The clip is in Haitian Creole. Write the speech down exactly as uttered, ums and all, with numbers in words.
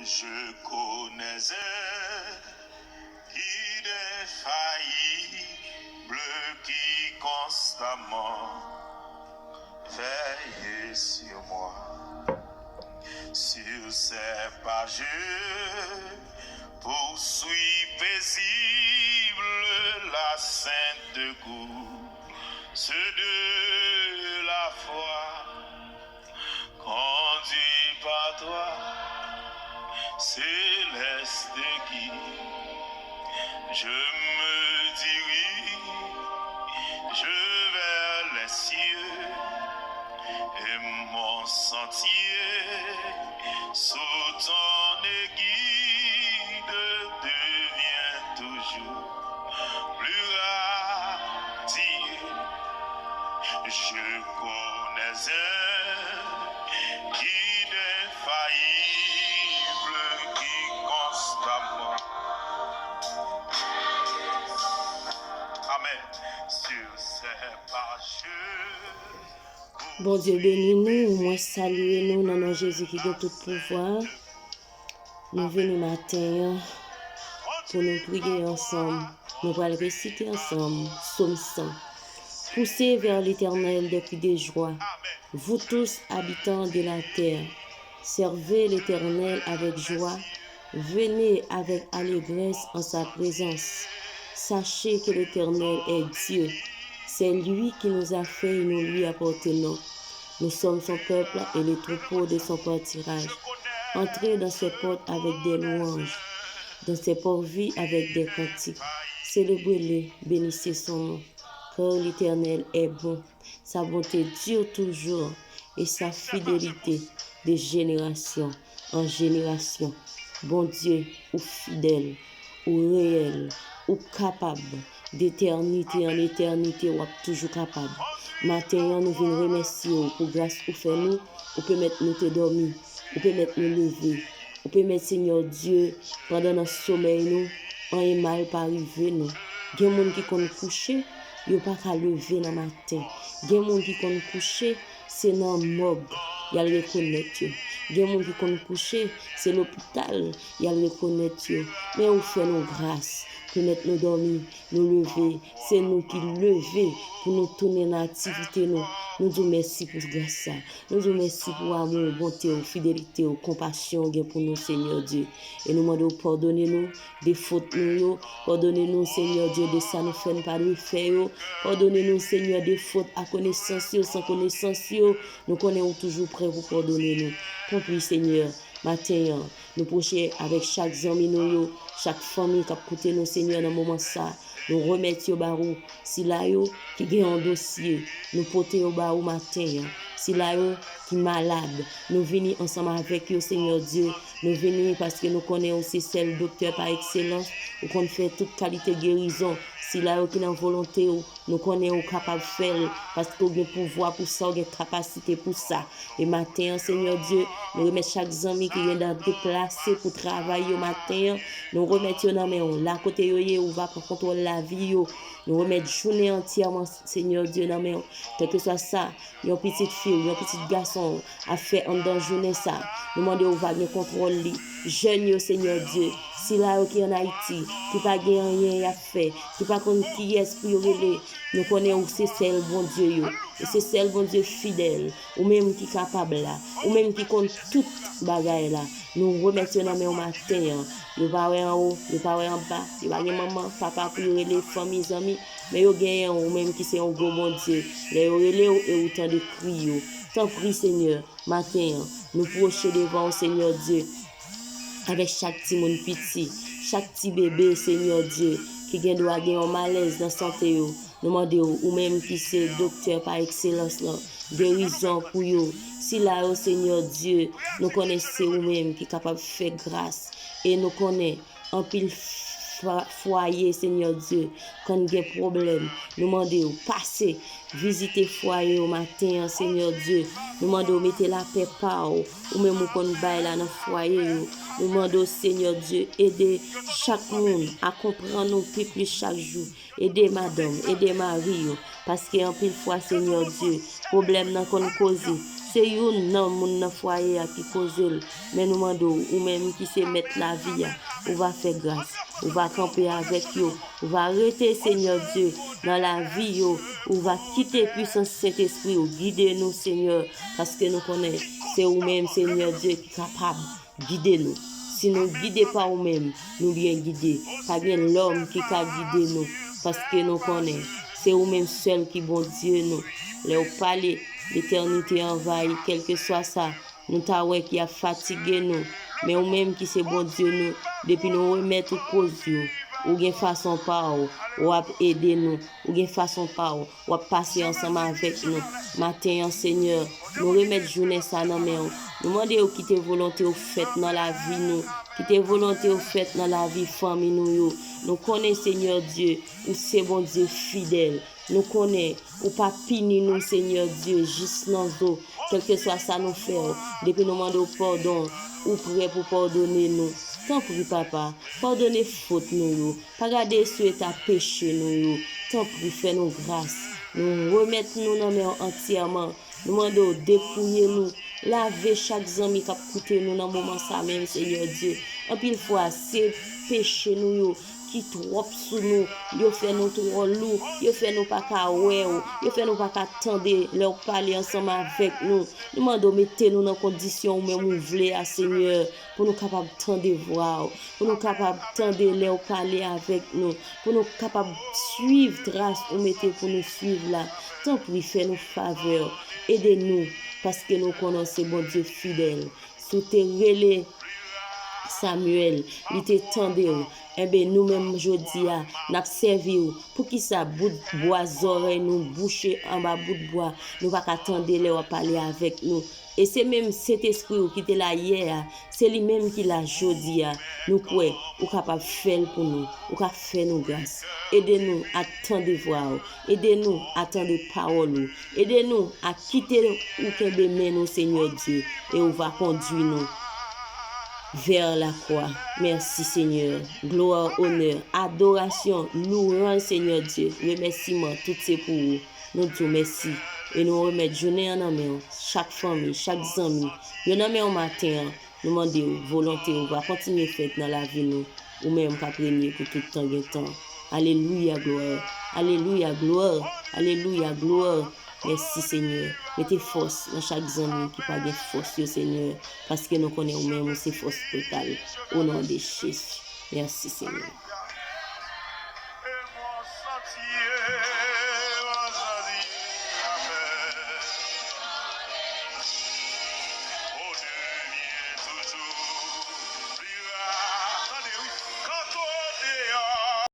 Je connais un guide infaillible qui constamment veille sur moi. Sur ses pas, je poursuis paisible la sainte course de la foi. Conduit par toi, céleste guide, je me dirige vers les cieux et mon sentier sous ton égide devient toujours plus radieux. Je connais un guide infaillible qui constamment. Amen. Sur ses pas, je Bondye beni nou, mwen salye nou nan non Jezi ki gen tout pouvwa. Nou vini maten an pou nou priye ansanm. Nou pral resite ansanm Sòm san. Poussez vers l'Éternel des cris de joie, vous tous habitants de la terre. Servez l'Éternel avec joie, venez avec allégresse en sa présence. Sachez que l'Éternel est Dieu. C'est lui qui nous a fait et nous lui appartenons. Nous sommes son peuple et les troupeaux de son pâturage. Entrez dans ses portes avec des louanges, dans ses parvis avec des cantiques. Célébrez-le, bénissez son nom, car l'Éternel est bon. Sa bonte dure toujours, et sa fidélité de génération en génération. Bondye, ou fidèl, ou reyèl, ou kapab. D'etènite an etènite, w ap toujou kapab. Maten an, nou vin remèsye w pou gras ou fè nou, ou pèmèt nou te dòmi, ou pèmèt nou leve, ou pèmèt, Senyè Dye, pandan nan somèy nou, anyen mal pa rive nou. Gen moun ki konn kouche, yo pa ka leve nan maten. Gen moun ki konn kouche, se nan mòg y al rekonèt yo. Gen moun ki konn kouche, se lopital y al rekonèt yo. Men ou fè nou gras, pèmèt nou dòmi, nou leve. Se nou ki leve pou nou tounen nan aktivite nou. Nou di w mèsi pou gras sa. Nou di w mèsi pou amou w, bonte w, fidelite w, konpasyon w gen pou nou, Senyè Dye. E nou mande w padone nou de fot nou yo. Padone nou, Senyè Dye, de sa nou fè, nou pa dwe fè yo. Padone nou, Senyè, de fot a konesans yo, san konesans yo. Nou konnen ou toujou prè pou padone nou. Tanpri, Senyè, maten an, nou pwoche avèk chak zanmi nou yo, chak fanmi k ap koute nou, Senyè, nan moman sa. Nou remèt yo ba ou. Sila yo ki gen yon dosye, nou pote yo ba ou maten an. Sila yo ki malad, nou vini ansanm avèk yo, Senyè Dye. Nou vini paske nou konnen ou se sèl doktè pa ekselans. Ou konn fè tout kalite gerizon. Sila yo ki nan volonte ou, nou konnen ou kapab fè l, paske ou gen pouvwa pou sa, ou gen kapasite pou sa. E maten an, Senyè Dye, nou remèt chak zanmi ki gen nan deplase pou travay yo maten an. Nou remèt yo nan men w. La kote yo ye, ou va pran kontwòl lavi yo. Nou remèt jounen antyèman, Senyè Dye, nan men w. Kèlkeswa sa, yon pitit fi w, yon pitit gason w ap fè anndan jounen sa, nou mande w va gen kontwòl li. Jèn yo, Senyè Dye, sila yo ki ann Ayiti, ki pa gen anyen y ap fè, ki pa konn kiyès pou yo rele, nou konnen ou se sèl Bondye yo. Ou se sèl Bondye fidèl. Ou menm ki kapab la. Ou menm ki konn tout bagay la. Nou remèt yo nan men w maten an. Yo pa wè anwo, yo pa wè anba. Yo pa gen manman, papa pou yo rele, fanmi, zanmi. Men yo genyen w, ou menm ki se yon gwo Bondye. Lè yo rele w e ou tande kri yo. Tanpri, Senyè, maten an, nou pwoche devan w, Senyè Dye, avèk chak timoun piti, chak ti bebe, Senyè Dye, ki gen dwa gen yon malèz nan sante yo. Nou mande w, ou menm ki se doktè pa ekselans lan, gerizon pou yo. Sila yo, Senyè Dye, nou konnen se ou menm ki kapab fè gras. E nou konnen anpil fwa-, fwaye, Senyè Dye, konn gen pwoblèm. Nou mande w, pase, vizite fwaye yo maten an, Senyè Dye. Nou mande w mete lapè pa w, ou menm ou konn bay la nan fwaye yo. Nou mande w, Senyè Dye, ede chak moun a konprann ou pi plis chak jou. Ede madanm, ede mari yo, paske anpil fwa, Senyè Dye, pwoblèm nan konn koze Se youn nan moun nan fwaye a ki koze l, men nou mande w, ou menm ki se mèt lavi a, ou va fè gras, ou va kanpe avèk yo, ou va rete, Senyè Dye, nan lavi yo, ou va kite pwisans Sentespri w gide nou, Senyè, paske nou konnen se ou menm, Senyè Dye, ki kapab gide nou. Si nou gide pa ou menm, nou byen gide. Pa gen lòm ki ka gide nou, paske nou konnen se ou menm sèl ki Bondye nou. Lè w pale, letènite anvayi, kèlkeswa sa nou ta wè ki ap fatige nou. Men ou menm ki se Bondye nou, depi nou remèt ou koz yo, ou gen fason pa w, w ap ede nou, ou gen fason pa w, w ap pase ansanm avèk nou. Maten an, Senyè, nou remèt jounen sa nan men w. Nou mande w kite volonte w fèt nan lavi nou, kite volonte w fèt nan lavi fanmi nou yo. Nou konnen, Senyè Dye, ou se Bondye fidèl. Nou konnen ou pa pini nou, Senyè Dye, jis nan zo. Kèlkeswa sa nou fè w, depi nou mande w padon, ou prè pou padone nou. Tanpri, Papa, padone fot nou yo. Pa gade sou eta peche nou yo. Tanpri, fè nou gras. Nou remèt nou nan men w antyèman. Nou mande w depouye nou. Lave chak zanmi k ap koute nou nan moman sa menm, Senyè Dye. Anpil fwa, se peche nou yo ki twòp sou nou. Yo fè nou twò lou. Yo fè nou pa ka wè w. Yo fè nou pa ka tande lè w pale ansanm avèk nou. Nou mande w mete nou nan kondisyon ou menm ou vle a, Senyè, pou nou kapab tande vwa w, pou nou kapab tande lè w pale avèk nou, pou nou kapab swiv tras ou mete pou nou swiv la. Tanpri, fè nou favè, ede nou, paske nou konnen w se Bondye fidèl. Si w te rele Samyèl, li te tande w. Enben, nou menm jodi a, n ap sèvi w. Poukisa bout bwa zòrèy nou bouche anba bout bwa, nou pa ka tande lè w ap pale avèk nou? E se menm Sentespri w ki te la yè a, se li menm ki la jodi a. Nou kwè ou kapab fè l pou nou, ou ka fè nou gras. Ede nou a tande vwa w, ede nou a tande pawòl ou, ede nou a kite ou kenbe men nou, Senyè Dye, e ou va kondui nou vers la croix. Mèsi, Senyè. Glwa, onè, adorasyon, louwanj, Senyè Dye, remèsiman, tout se pou ou. Nou di w mèsi. E nou remèt jounen an nan men w. Chak fanmi, chak zanmi, yo nan men w maten an. Nou mande w, volonte w va kontinye fèt nan lavi nou. Ou menm k ap renye pou tout tan gen tan. Alelouya, glwa. Alelouya, glwa. Alelouya, glwa. Mèsi, Senyè. Mete fòs nan chak zanmi ki pa gen fòs yo, Senyè, paske nou konnen ou menm ou se fòs total. O non de Jezi. Mèsi, Senyè.